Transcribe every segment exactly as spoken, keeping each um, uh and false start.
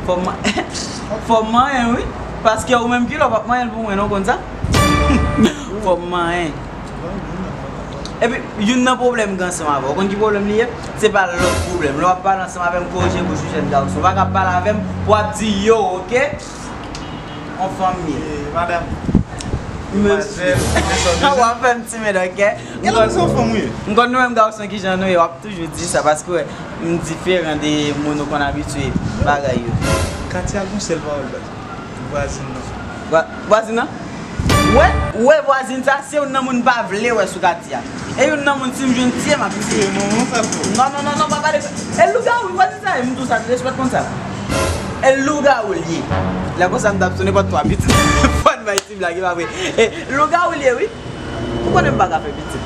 Fò m, fò m manyen, wi. Paske ou menm ki la, w p ap manyen l pou mwen, non, konn sa? Fò m manyen. Epi, youn nan pwoblèm m gen ansanm avè w, ou konn ki pwoblèm li ye? Se pa lòt pwoblèm. Lè w ap pale ansanm avè m, korije bouch ou, jèn gason. Ou pa ka pale avè m, w ap di yo, oke? On fanm ye. Eh, madam. Mesye. W ap fè m timid, oke? M konn, m konn nou menm gason ki jan nou ye, w ap toujou di sa, paske w wè, m diferan de moun ou konn abitye bagay yo. Katya gon sèl pawòl baz. Vwazin nan. Vwa-, vwazin nan? Wè, wè vwazin sa, se youn nan moun m pa vle wè sou katye a. E youn nan moun si m jwenn tiye m ap tiye. Non, non, non, non, pa pale. E lougawou, vwazin sa, e m tou sa, respèt konn sa. E lougawou l ye. Lè konsa m t ap sou nenpòt twa pitit. Fò n bay ti blag, e pa vre. E lougawou l ye, wi. Ou konnen m pa ka fè pitit.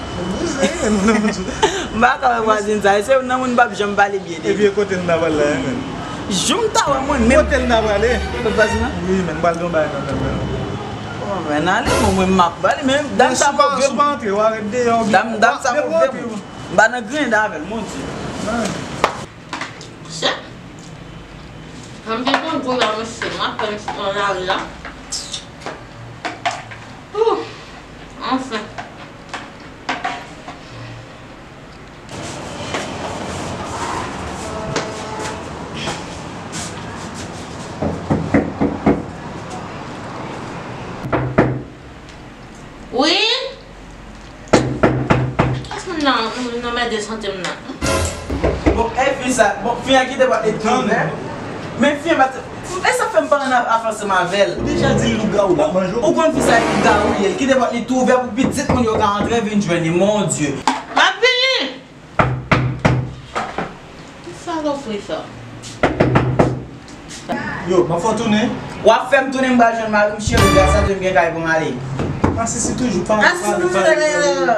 M pa ka wè vwazin sa, e se youn nan moun m p ap janm pale byen de li. Epi e kote n ta pral la, menm? Jou m ta wè mwen menm. Kote n ta prale? Kot vwazin nan? Wi, men m pral gen yon bagay nan men m. Oh, men ale, bon, mwen m ap pale, men dam sa move. Si w pa antre, w a ret deyò. Dam, dam sa move. M pa nan griyen avè l, mon Dye. Chè. Jan m te konn gou la, mesye, m ap pran nan lari la. Ouh, anfen. Wi? Kiyès moun nan, nan mède sante m nan? Bon, e fi sa, bon, fi an kite pòt li tou ouvè. Men fi an pa t, e sa fè m pa ann afè ansanm avè l. Ou deja di l lougawou l ap manje w. Ou konn fi sa e lougawou l ye, l kite pòt li tou ouvè pou pitit moun yo ka antre vin jwenn li, mon Dye. M ap vini! Ki salopri sa? Yo, m ap fè w tounen. W ap fè m tounen, m pral jwenn mari m, cheri, gras a Dye, m gen kay pou m ale. Masisi toujou pale, pale, pale, pale.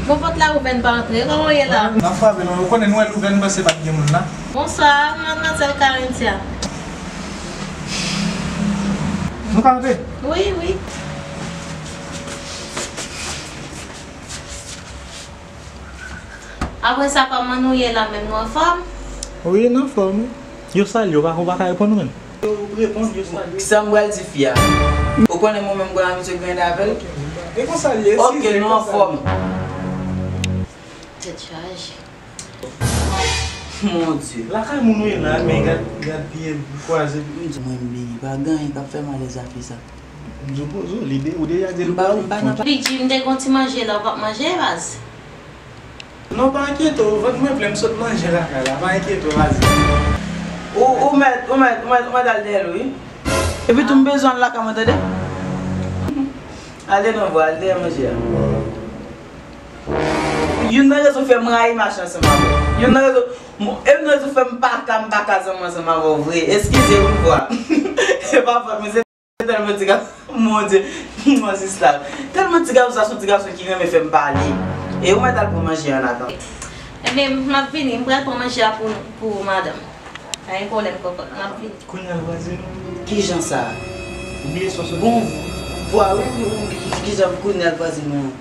Bon, pòt la ouvè, n pa antre. Kòman w ye la? N ap frape non, ou konnen nou wè l ouvè, n panse pa t gen moun la. Bonswa, madmwazèl Carinthia. Nou ka antre? Wi, wi. Apre sa, kòman nou ye la menm, nou anfòm? Wi, n anfòm, wi. Yo salye w, ou pa, ou pa ka reponn ou menm? Yo reponn, yo salye w. Kisa m pral di fi a? Ou konnen mwen menm m konn abitye griyen avè l? E konsa l ye, eskize, nou anfòm. Tèt chaje. Mon Dye. Lakay moun ou ye la, men gad, gad pye kwaze. M di mwen, m beni, pa gen anyen k ap fè m alèz ak fi sa. M di w poze w, li de, ou deja di l. M pa, m pa nan. Big G, m te gon ti manje la, ou p ap manje, baz? Non, pa enkyete w, vant mwen plen, m sot manje lakay la, pa enkyete w, vazin. Ou, ou mèt, ou mèt, ou mèt, ou mèt al dèyè l, wi. Epi tou m bezwen al lakay mwen, tande? Ale non, vwa, al dèyè manje a. Youn nan rezon fè m rayi mache ansanm avè w. Youn nan rezon, youn nan rezon fè m pa ka, m pa ka zanmi ansanm avè w vre. Eskize wi, vwa. E pa fòt mwen, se tèlman ti gason, mon Dye, mwen sista. Tèlman ti gason sa, se yon ti gason ki renmen fè m pale. E ou mèt al pran manje an atandan. Ebyen, m ap vini, m pral pran manje a pou, pou madanm. Pa gen pwoblèm, kòkòt, m ap vini. Kounye a l vwazin ou? Kijan sa? Ou bliye sa w sot di? Bon, vwa wi, wi, wi, kijan kounye a l vwazin mwen an?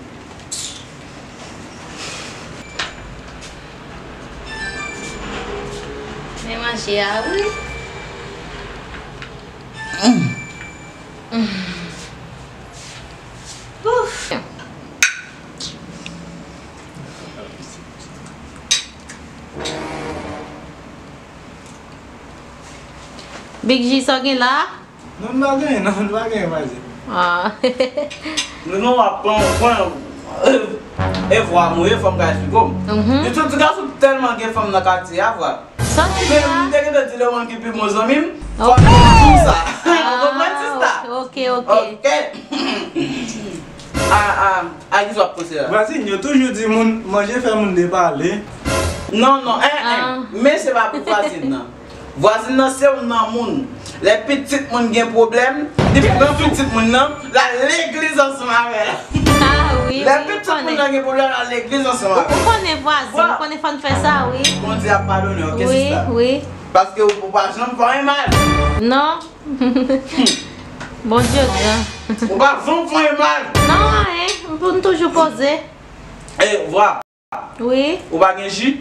Men manje a wi. Ouf. Big G, sa w gen la? Non, m pa genyen, non, m pa genyen, vwazin. Ah. Non, non, w ap pran, pran, e, e vwa mwen, e fanm ka esplike w. Mhm. Yo sot di gason tèlman gen fanm nan katye a, vwa. Sa w di la? Men m te gentan di lè w ann ki pi bon zanmi m, fò m di w sa. Ou konprann, sista? Ah, ok, ok, ok. Ok. A, a, a ki sa w ap panse la? Vwazin, yo toujou di moun, manje fè moun depale. Non, non, en, en. Ah. Men se pa pou vwazin nan. Vwazin nan se youn nan moun. Lè pitit moun gen pwoblèm, li pran pitit moun nan, l al legliz ansanm avè l. Ah, wi, wi, m konnen. Lè pitit moun nan gen pwoblèm, l al legliz ansanm avè l. Ou, ou konnen vwazin, ou konnen fò n fè sa, wi. Bondye ap padone, ok, sista? Wi, wi. Paske ou, ou pa janm fè anyen mal. Non. Bondye gran. Ou pa janm fè anyen mal. Non, anyen. Pou n toujou poze. E, vwa. Wi. Ou pa gen ji?